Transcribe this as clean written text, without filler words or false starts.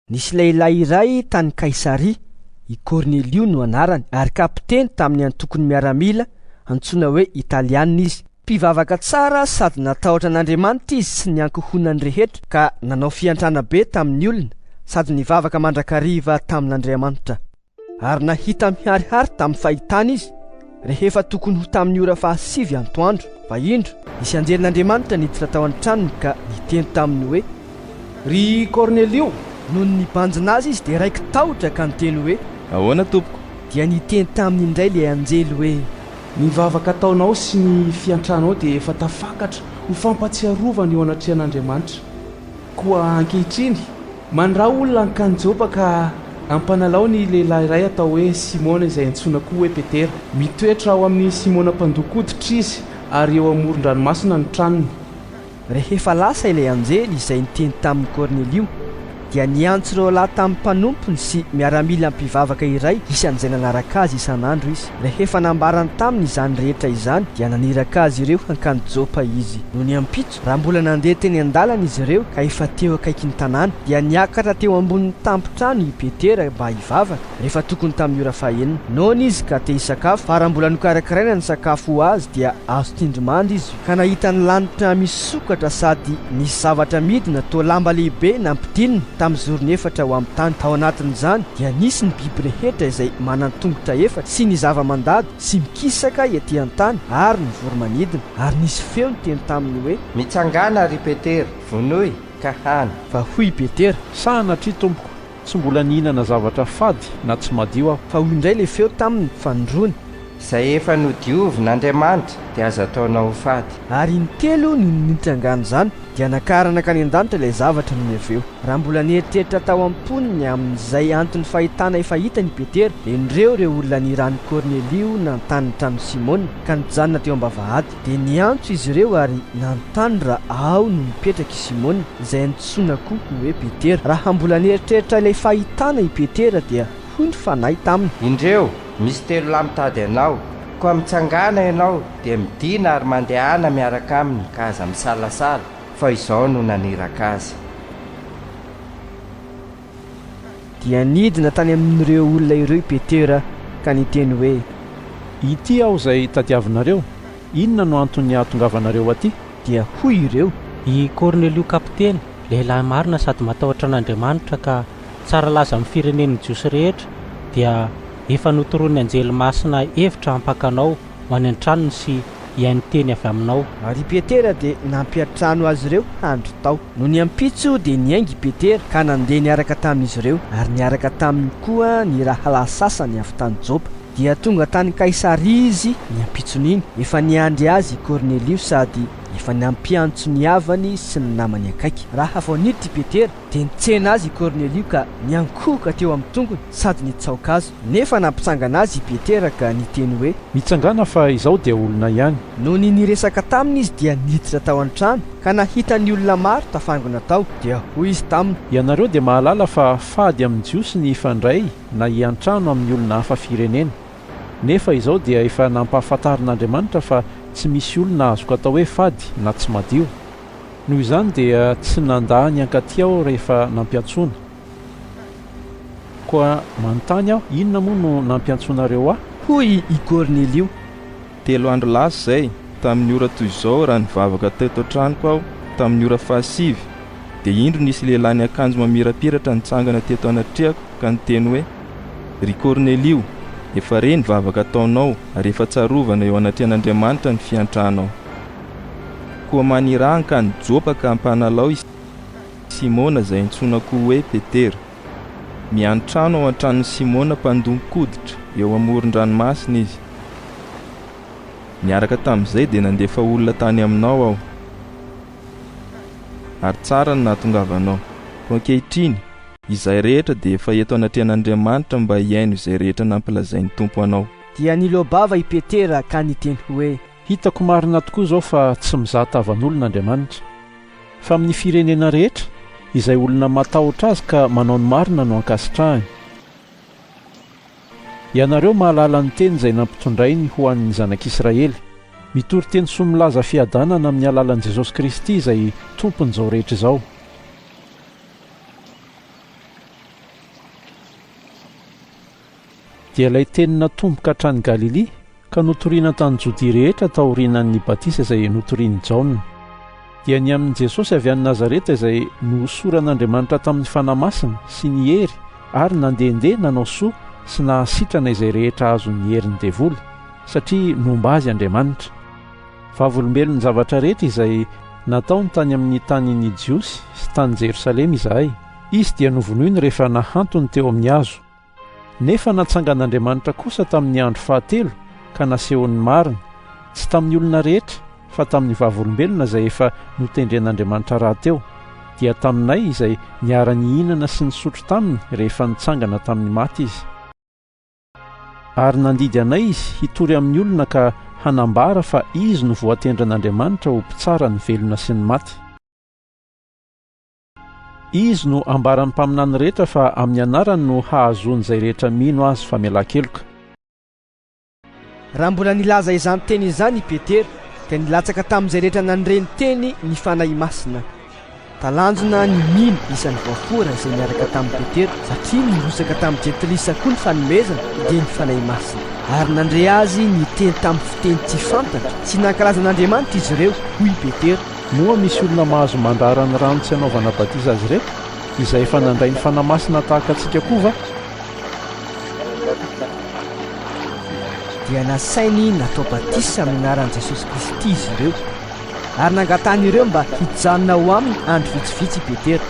Nisy lehilahy iray tany Kaisaria, i Kornelio no anarany, ary kapiteny tamin'ny antokon'ny miaramila antsoina hoe Italiana izy. Mpivavaka tsara sady natahotra an'Andriamanitra izy sy ny ankohonany rehetra, ka nanao fiantrana be tamin'ny olona sady nivavaka mandrakariva tamin'Andriamanitra. Ary nahita miharihary tamin'ny fahitana izy, rehefa tokony ho tamin'ny ora fahasivy antoandro, fa indro, nisy anjelin'Andriamanitra niditra tao an-tranony ka niteny taminy hoe. Ry Kornelio! Nony nibanjina azy izy dia raiki-tahotra ka niteny hoe. Ahoana, tompoko? Dia niteny taminy indray ilay anjely hoe. Ny vavaka ataonao sy ny fiantranao dia efa tafakatra ho fampahatsiarovana eo anatrehan'Andriamanitra. Koa ankehitriny, Mandrà olona hankany Jopa ka hampanalao ny lehilahy iray atao hoe Simona izay antsoina koa hoe Petera. Mitoetra ao amin'i Simona mpandoko hoditra izy ary eo amoron-dranomasina ny tranony. Rehefa lasa ilay anjely izay niteny tamin'i Kornelio, dia niantso ireo lahy tamin'ny mpanompony sy miaramila mpivavaka iray isan'izay nanaraka azy isan'andro izy. Rehefa nambarany taminy izany rehetra izany, dia naniraka azy ireo hankany Jopa izy. Nony ampitso, Raha mbola nandeha teny an-dalana izy ireo ka efa teo akaikin'ny tanàna, dia niakatra teo ambonin'ny tampon-trano i Petera mba hivavaka, rehefa tokony tamin'ny ora fahenina. Noana izy ka te hisakafo, fa raha mbola nokarakaraina ny sakafo ho azy dia azo tsindrimandry izy, ka nahita ny lanitra misokatra sady nisy zavatra midina toa lamba lehibe nampidinina tamin'ny zorony efatra ho amin'ny tany. Tao anatin'izany dia nisy ny biby rehetra izay manan-tongotra efatra sy ny zava-mandady sy mikisaka ety an-tany ary ny voro-manidina. Ary nisy feo niteny taminy hoe. Mitsangàna, ry Petera, vonoy, ka hano. Fa hoy i Petera. Sanatria, Tompoko, tsy mbola nihinana zavatra fady na tsy madio aho. Fa hoy indray ilay feo taminy fanindroany. Izay efa nodiovin'Andriamanitra dia aza ataonao ho fady. Ary intelo no nitrangan'izany, dia nakarina nankany an-danitra ilay zavatra nony avy eo. Raha mbola nieritreritra tao am-pony ny amin'izay anton'ny fahitana efa hitany i Petera, dia indreo ireo olona nirahin'i Kornelio nanontany ny tranon'i Simona, ka nijanona teo am-bavahady. Dia niantso izy ireo ary nanontany raha ao no mipetraka i Simona, izay antsoina koa hoe Petera. Raha mbola nieritreritra ilay fahitana i Petera, dia hoy ny Fanahy taminy. Indreo, misy telolahy mitady anao. Koa mitsangàna ianao, dia midìna ary mandehana miaraka aminy, ka aza misalasala, fa izao no naniraka azy. Dia nidina tany amin'ireo olona ireo i Petera ka niteny hoe. Ity aho izay tadiavinareo, inona no anton'ny ahatongavanareo aty? Dia hoy ireo. I Kornelio kapiteny, lehilahy marina sady matahotra an'Andriamanitra ka tsara laza amin'ny firenen'ny Jiosy rehetra, dia efa notoroan'ny anjely masina hevitra hampaka anao ho any an-tranony sy hihaino teny avy aminao. Ary i Petera dia nampiantrano azy ireo handry tao. Nony ampitso dia niainga i Petera ka nandeha niaraka tamin'izy ireo, ary niaraka taminy koa ny rahalahy sasany avy tany Jopa. Dia tonga tany Kaisaria izy ny ampitson'iny. Efa niandry azy i Kornelio sady efa nampiantso ny havany sy ny namany akaiky. Raha vao niditra i Petera, dia nitsena azy i Kornelio ka niankohoka teo amin'ny tongony sady nitsaoka azy. Nefa nampitsangana azy i Petera ka niteny hoe. Mitsangàna fa izaho dia olona ihany. Nony niresaka taminy izy dia niditra tao an-trano ka nahita ny olona maro tafangona tao. Dia hoy izy taminy. Ianareo dia mahalala fa fady amin'ny Jiosy ny hifandray na hiantrano amin'ny olona hafa firenena. Nefa izao dia efa nampahafantarin'Andriamanitra fa tsy misy olona azoko atao hoe fady na tsy madio. Noho izany dia tsy nandà ny hankaty aho rehefa nampiantsoana. Koa manontany aho, inona moa no nampiantsoanareo ahy? Hoy i Kornelio. Telo andro lasa izay, tamin'ny ora toy izao, raha nivavaka teto an-tranoko aho, tamin'ny ora fahasivy, dia indro nisy lehilahy niakanjo mamirapiratra nitsangana teto anatrehako ka niteny hoe, Ry Kornelio, efa re ny vavaka ataonao ary efa tsarovana eo anatrehan'Andriamanitra ny fiantranao. Koa maniraha hankany Jopa ka ampanalao i Simona izay antsoina koa hoe Petera. Miantrano ao an-tranon'i Simona mpandon-koditra eo amoron-dranomasina izy. Niaraka tamin'izay dia nandefa olona tany aminao aho, ary tsara ny nahatongavanao. Koa ankehitriny, izahay rehetra dia efa eto anatrehan'Andriamanitra mba hihaino izay rehetra nampilazain'ny Tompo anao. Dia niloa-bava i Petera ka niteny hoe. Hitako marina tokoa izao fa tsy mizaha tavan'olona Andriamanitra. Fa amin'ny firenena rehetra, izay olona matahotra Azy ka manao ny marina no ankasitrahiny. Ianareo mahalala ny teny izay nampitondrainy ho an'ny zanak'Israely. Mitory teny soa milaza fiadanana amin'ny alalan'i Jesosy Kristy izay Tompon'izao rehetra izao. Dia ilay teny natomboka hatrany Galilia ka notorina tany Jodia rehetra taorianan'ny batisa izay notorian'i Jaona. Dia ny amin'i Jesosy avy any Nazareta izay nohosoran'Andriamanitra tamin'ny Fanahy Masina sy ny hery ary nandehandeha nanao soa sy nahasitrana izay rehetra azon'ny herin'ny devoly, satria nomba azy Andriamanitra. Vavolombelon'ny zavatra rehetra izay nataony tany amin'ny tanin'ny Jiosy sy tany Jerosalema izahay. Izy dia novonoiny rehefa nahantony teo amin'ny hazo. Nefa natsangan'Andriamanitra kosa tamin'ny andro fahatelo ka nasehony ny marina, tsy tamin'ny olona rehetra, fa tamin'ny vavolombelona izay efa notendren'Andriamanitra rahateo, dia taminay izay niara-nihinana sy nisotro taminy rehefa nitsangana tamin'ny maty izy. Ary nandidy anay izy hitory amin'ny olona ka hanambara fa izy no voatendrin'Andriamanitra ho mpitsara ny velona sy ny maty. Izy no ambaran'ny mpaminany rehetra fa amin'ny anarany no hahazoan'izay rehetra mino azy famelan-keloka. Raha mbola nilaza izany teny izany i Petera, dia nilatsaka tamin'izay rehetra nandre ny teny ny Fanahy Masina. Talanjona ny mino isan'ny voafora izay niaraka tamin'i Petera, satria nirotsaka tamin'ny Jentilisa koa ny fanomezana, dia ny Fanahy Masina. Ary nandre azy niteny tamin'ny fiteny tsy fantatra sy nankalaza an'Andriamanitra izy ireo, hoy i Petera. Moa misy olona mahazo mandrara ny rano tsy hanaovana batisa azy ireto, izay efa nandray ny Fanahy Masina tahaka antsika koa va? Dia nasainy natao batisa amin'ny anaran'i Jesosy Kristy izy ireo, ary nangatahany ireo mba hijanona ao aminy andro vitsivitsy i Petera.